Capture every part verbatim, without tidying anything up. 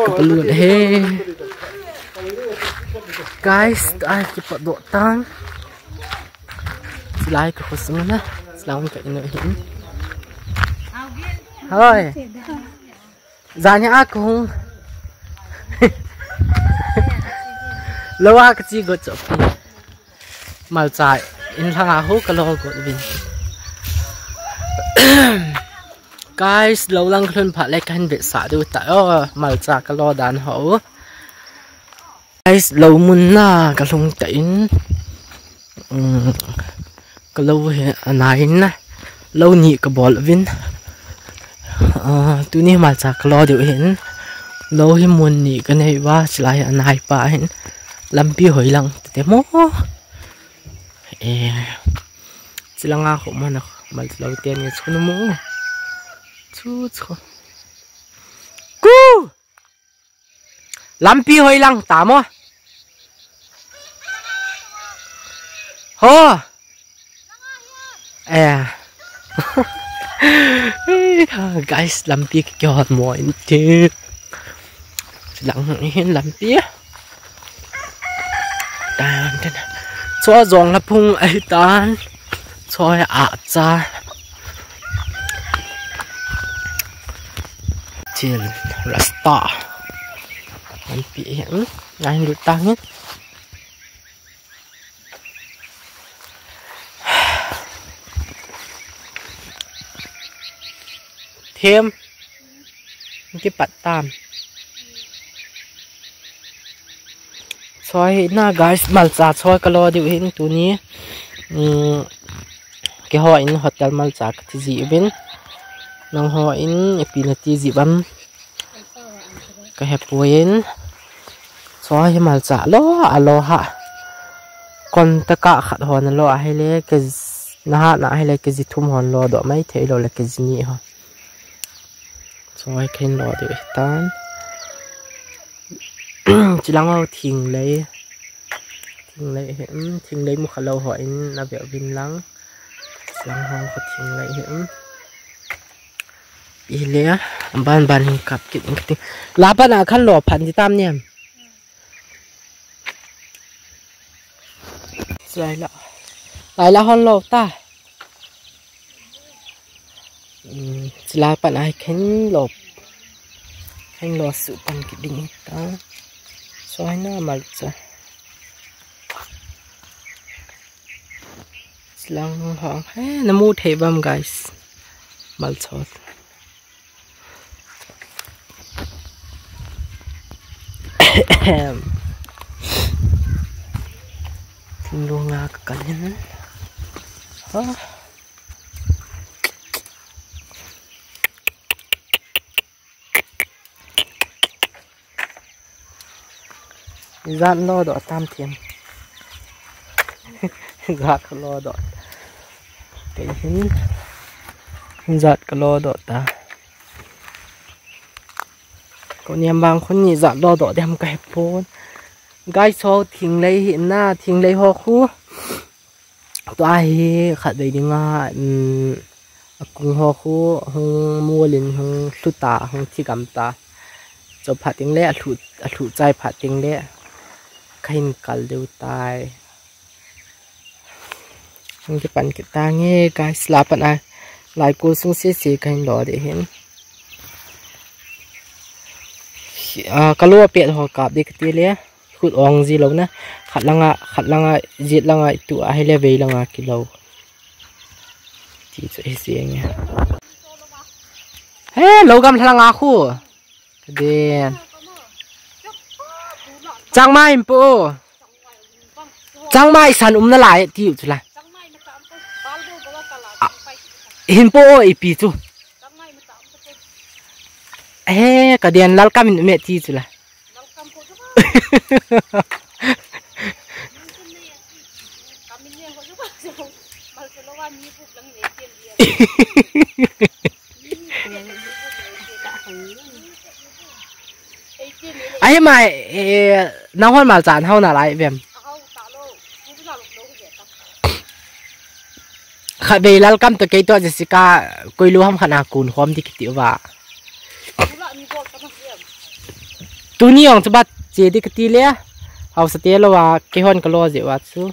Ka palut he. Guys, ai kipatdoh tan. Chilai ka khosung na. Chilai ka inu hin. Hoi. Jani a kung. Lou a ka chi got cho. Malcha in lhang a ho ka lo got vin. Guys, lou lang ka lhun phat le ka hin vetsah diu ta. Oh, malcha ka lo dan ho. Guys, lou mun na ka lhung ta in. Um, ka lou hi anai in na. Lou ni ka bol vin. Ah, tuni malcha ka lo diu hin. Lou hi mun ni ka nei va, chilai anai pa hin. Lampi hoi lang te mo. Eh, chilanga kho mana mal lou te ni chun mo. Chu chu. Ku! Lampi hoi lang ta mo. Ho. Eh. Guys, lampi kihot mo in ti. Lang hin lampi. Tan, tan. Chua jong la phung ai tan. Chua a cha. Chil rasta. An pi em. Ngai lut tang. Them. Kipat tam. Choi na guys, malcha choi ka lo diu hin tuni. Um, keiho in hotel malcha ka ti ji uvin. Nangho in ipi na ti ji uvem. Ka hepoi in. Choi hi malcha lo, a lo ha. Kon ta ka khat hon lo a hile, ke na ha na hile, ke ji thum hon lo do mai thei lo le ke ji ni ho. Choi khen lo diu tan. Chilang ho thing lei. Thing lei hi, um, thing lei mu kha lo ho in na ve vin lang. Chilang ho kho thing lei hi, um. Ile a, ban ban hin kap kit in kit. La pa na khan lo phan di tam niam. Lai la. Lai la hon lo ta. Hmm, chila pan ai khen lo. Khen lo su pan kit ding ta. So hai na malcha. Chilang hong. He, na mu thei bam, guys. Malcha. Thing lo nga ka kan hin. Ha. Jat lo do tam thiam. Jat lo do. Kei hin. Jat ka lo do ta. Ko niam bang khun ni jat lo do dem ka hepon. Guys, ho thing lei hi na, thing lei ho khu. Tua hi khat vei dinga, um, a kung ho khu hung mol in hung lhu ta, hung thi gam ta. Cho phat ding le, a lhu, a lhu chai phat ding le. Ka hin kal diu tai. Hung kipan kit ta nge, guys, la pan a. Lai kul sung sese ka hin lo ding hin. Ah, ka lo pet ho kap ding ka ti le. Khut ong ji lo na. Khat langa, khat langa, jet langa, itu a hile vei langa kilo. Ti chu hi siang ya. He, lo gam langa khu. Ka den. Changmai hin po. Changmai san um na lai ti u chu la. Ah, hin po ipi chu. He, ka den lal kam in me ti chu la. Ahi mai, eh, nang hon malcha hau na lai vem. Kha vei lal kam to kei to Jessica koi lu ham khana kun hom di kiti va. Ula ni bol ka ma siam. Tuni jong chu bat che di kati le. Haosa te lou a, keihon kalo jeh uva chu.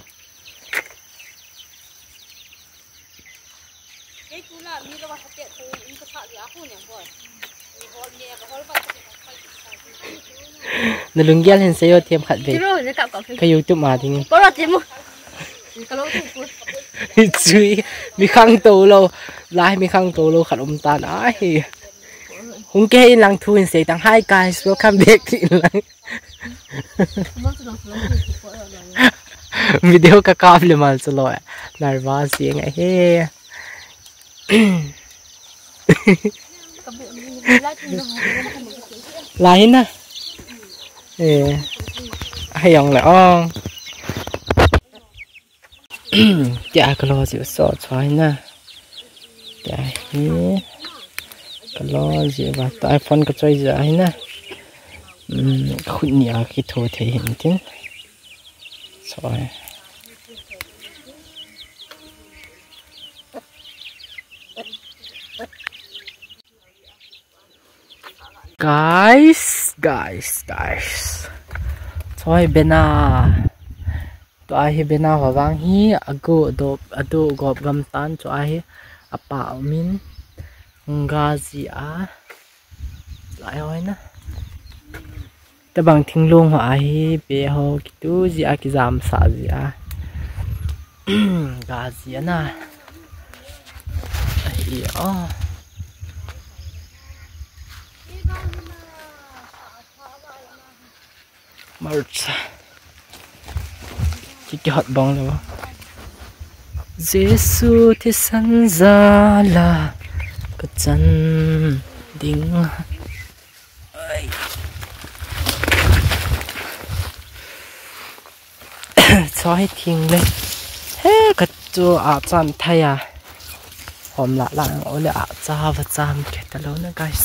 Na lunggel hin seiyo themkhat vei. Ka YouTube ma ding. Chui, mi khangtou lou. Lai mi khangtou lou khat um tan ahi. Hung kei in lang thu hin sei tang. Hi guys, welcome back to in lang. Video ka kap le mal chu lou. Nervous jeng ahi. Lai hin na. Eh. Ahi jong le ong. Tia kalo ji so choi na. Tia hi. Kalo ji ba ta iPhone ka choi ji ahi na. Hmm, khut ni a kitho thei hin tin. Choi. Guys, guys, guys. Choi bena. Tua hi bena ho vang hi agu dop, adu gop gam tan chua hi apa umin. Nga ji a. Lai hoi na. Tabang thinglung ho ahi, pe ho kitu ji a, kijam sa ji a. Ga ji a na. Ahi o. Marcha. Ki ki hot bang lo. Jesu thisan jal a ka chan ding. Ai. Choi thing le. He ka chu a chan thai a. Hom la la o le a cha va cham ke ta lo na guys.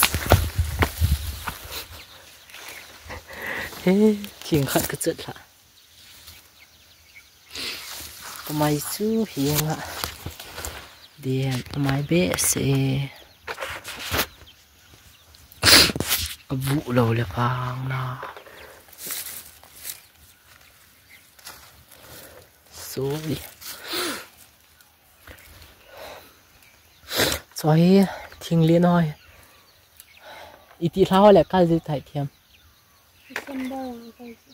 He thing khat ka chat la. Kamai chu hiang a. Dian kamai be se. Abu lo le pang na. Sorry. Choi thing le noi. Iti hla ho le kal ji thai thiam. December lang kal ji.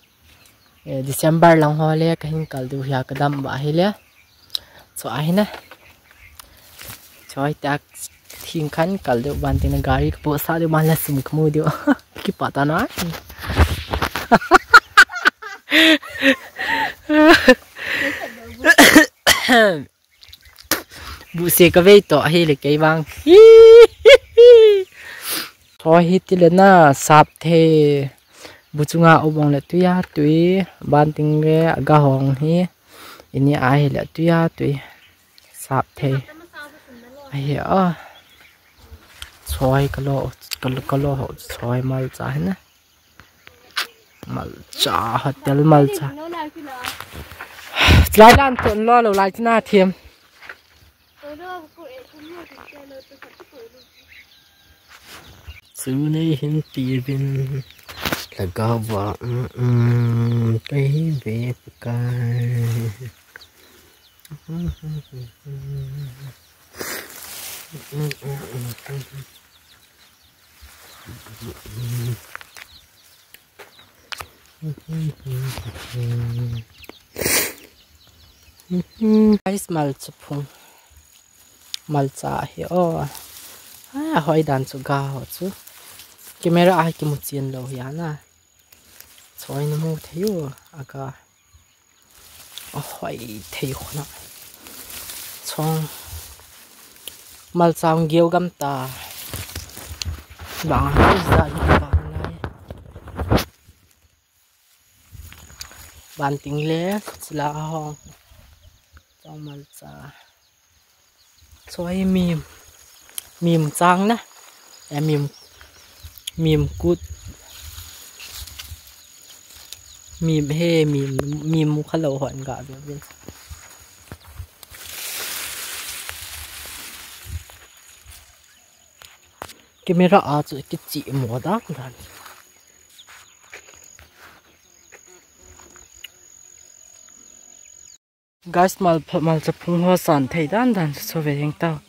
Eh, December lang ho le ka hin kal diu hia ka dam ba hi le. Choi ahi na. Choi tak thing khan kal diu ban tin gari ka po sa diu ban la sum ka mu diu. Ki pa ta na. Bu se ka vei to ahi le kei vang. Choi hi ti le na sap the. Bu chunga u bong le tui a tui. Ban ting le aga hong hi. Ini ahi le tui a tui. Sap the. Ahi a. Choi ka lo, ka lo, ka lo ho choi malcha hi na. Malcha, hotel malcha. Lai lan ton lo lo lai china thiam. Chu nei hin ti vin lagawa, um, um, kai ve pukai. Guys, malcha phung. Malcha hi o. A hoi dan chu ga ho chu. Camera a kimu chen lo hi ana. Choi na mu thei u aga. A hoi thei khona. Chong. Malcha hung geu gam ta. Bang ha ja ni bang nai. Ban ting le chila hong. Chong malcha. Choi mim. Mim chang na. Eh, mim. Mim kut. Mim he, mim, mim mu kha lo hon ga be be. Camera a chu kichi mo dan dan. Guys, mal, malcha phung ho san thei dan dan chu ve ding tao.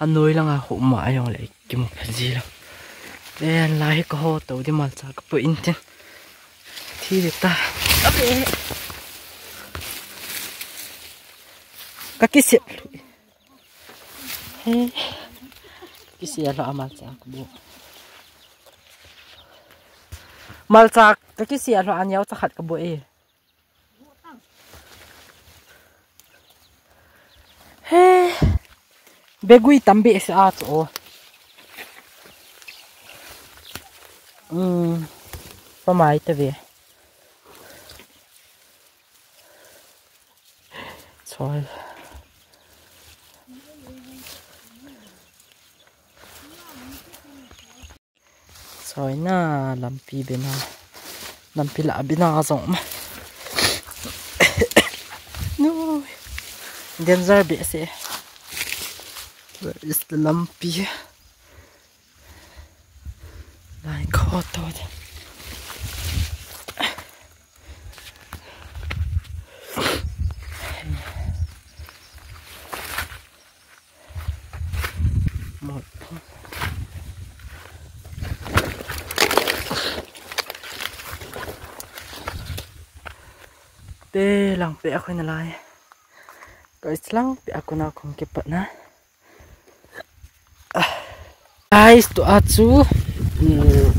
Anoi langa ho ma a jong le kimu pha ji lou. Len lai hi ka ho to di malcha ka pu in tin. Thi di ta. Ka kisia. He. Kisia lou a malcha ka bu. Malcha ka kisia lou a niau cha khat ka bu e. He. Begui tam behseh a chu. Hmm. Pa mai ta ve. Choi. Choi na lampi bena. Lampi la bena jong ma. No. Danger behseh. Where is the lampi? Lai kho to de. Te lang pe a khoi na lai. Guys, lang pe a kuna khong ke pat na. Guys, tu a chu, um,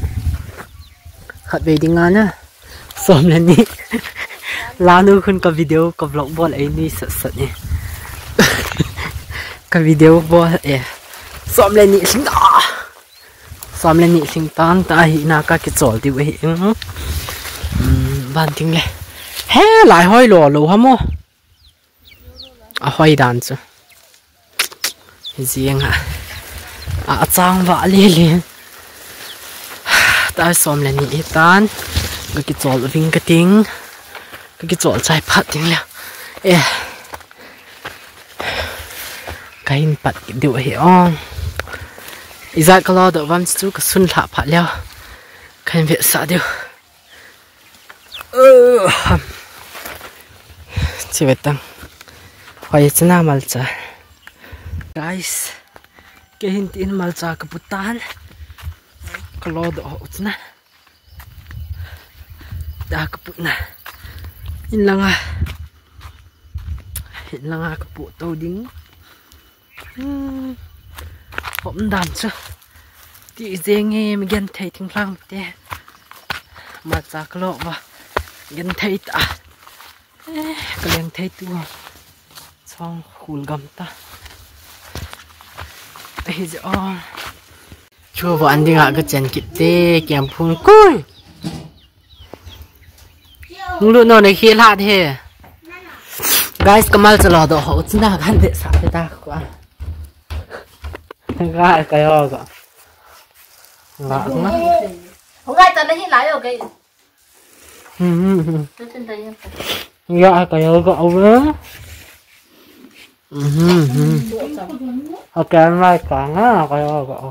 khat ve ding a na. Som le ni. Lanu khun ka video, ka vlog bol ei ni sat sat ni. Ka video bol e. Som le ni sing da. Som le ni sing tan ta hi na ka kichol diu hi. Um, ban ting le. He lai hoi lo lo ha mo. A hoi dan chu. Hi jeng a. A, a chang va le le. Ta som le ni hi tan. Ka kichol ving ka ting. Ka kichol chai phat ting le. Eh. Ka hin pat diu hi ong. Ijat ka lo do vam chu ka sun lha phat le. Ka hin ve sa diu. Chi ve tang. Hoi china malcha. Guys, ke hin tin malcha ka pu tan. Ka lo do ho china. Da ka pu na. In langa. In langa ka pu to ding. Hmm. Hom dan chu. Ti jeng e mi gen thei thing lang te. Malcha ka lo va. Gen thei ta. Eh, ka leng thei tu. Chong khul gam ta. Hi je o. Chu va an ding a ka chen kit te kiam phun kui. Nulu no ne khi la de. Guys, ka malcha lo do ho china kan de sa te ta ko. Ga ka yo ga. Ga na. Ho ga ta na hi la yo ga. Hmm, hmm, hmm. Ya ka yo ga o. Mhm, mhm. Okay, mai ka nga ka yo ga o.